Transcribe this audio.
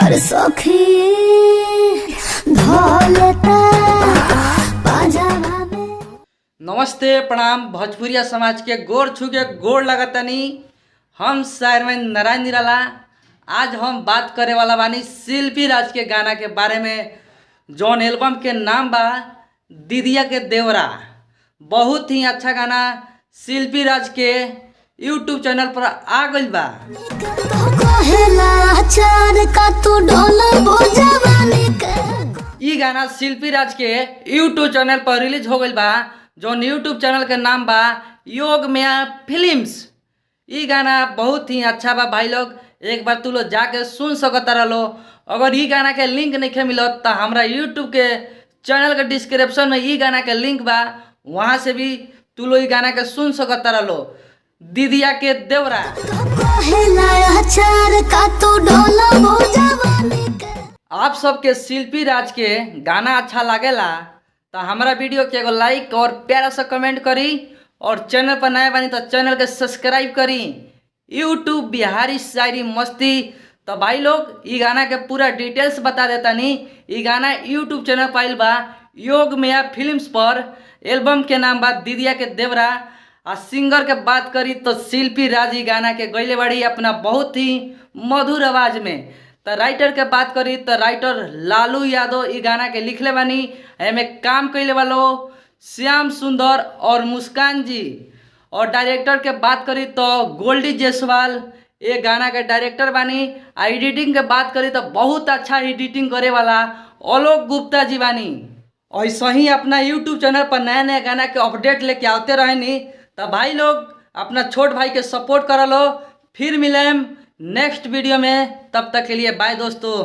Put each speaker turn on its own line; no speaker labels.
अरे सखी धोलता पाजामा में।
नमस्ते, प्रणाम। भोजपुरिया समाज के गोर छू के गोर लगतनी। हम शायरमैन नारायण निराला। आज हम बात करे वाला बानी शिल्पी राज के गाना के बारे में, जौन एल्बम के नाम बा दीदिया के देवरा। बहुत ही अच्छा गाना शिल्पी राज के यूट्यूब चैनल पर आ गइल बा।
तो कहेला अचार का तू ढोल भोजवानी के।
ई गाना शिल्पी राज के यूट्यूब चैनल पर रिलीज हो गइल बा, जौन यूट्यूब चैनल के नाम बा योग माया फिल्म्स। ई गाना बहुत ही अच्छा बा भाई लोग, एक बार तू लोग जाके सुन सकता रहो। अगर ई गाना के लिंक नहीं मिलत तो हमरा यूट्यूब के चैनल के डिस्क्रिप्शन में ई गाना के लिंक बा, वहाँ से भी तू लोग ई गाना के सुन सकता रहो, दीदिया के देवरा।
तो कहेला अचार का तू ढोल भोजवानी के।
आप सबके शिल्पी राज के गाना अच्छा लागेला तो हमारा वीडियो के एगो लाइक और प्यारा सा कमेंट करी और चैनल पर नया बानी तो चैनल के सब्सक्राइब करी। यूट्यूब बिहारी शायरी मस्ती। तो भाई लोग, ई गाना के पूरा डिटेल्स बता देता नी। ई गाना यूट्यूब चैनल पर आइल बा योग माया फिल्म्स पर। एल्बम के नाम बा दीदिया के देवरा। आ सिंगर के बात करी तो शिल्पी राज ई गाना के गैले बाड़ी अपना बहुत ही मधुर आवाज़ में। तो राइटर के बात करी तो राइटर लालू यादव ई गाना के लिखले बानी। एमे काम कैले वालो श्याम सुंदर और मुस्कान जी। और डायरेक्टर के बात करी तो गोल्डी जायसवाल ये गाना के डायरेक्टर बानी। आ एडिटिंग के बात करी तो बहुत अच्छा एडिटिंग करे वाला आलोक गुप्ता जी बानी। ऐसे ही अपना यूट्यूब चैनल पर नया नया गाना के अपडेट लेके आते रहेनी। तो भाई लोग, अपना छोट भाई के सपोर्ट कर लो। फिर मिलेम नेक्स्ट वीडियो में, तब तक के लिए बाय दोस्तों।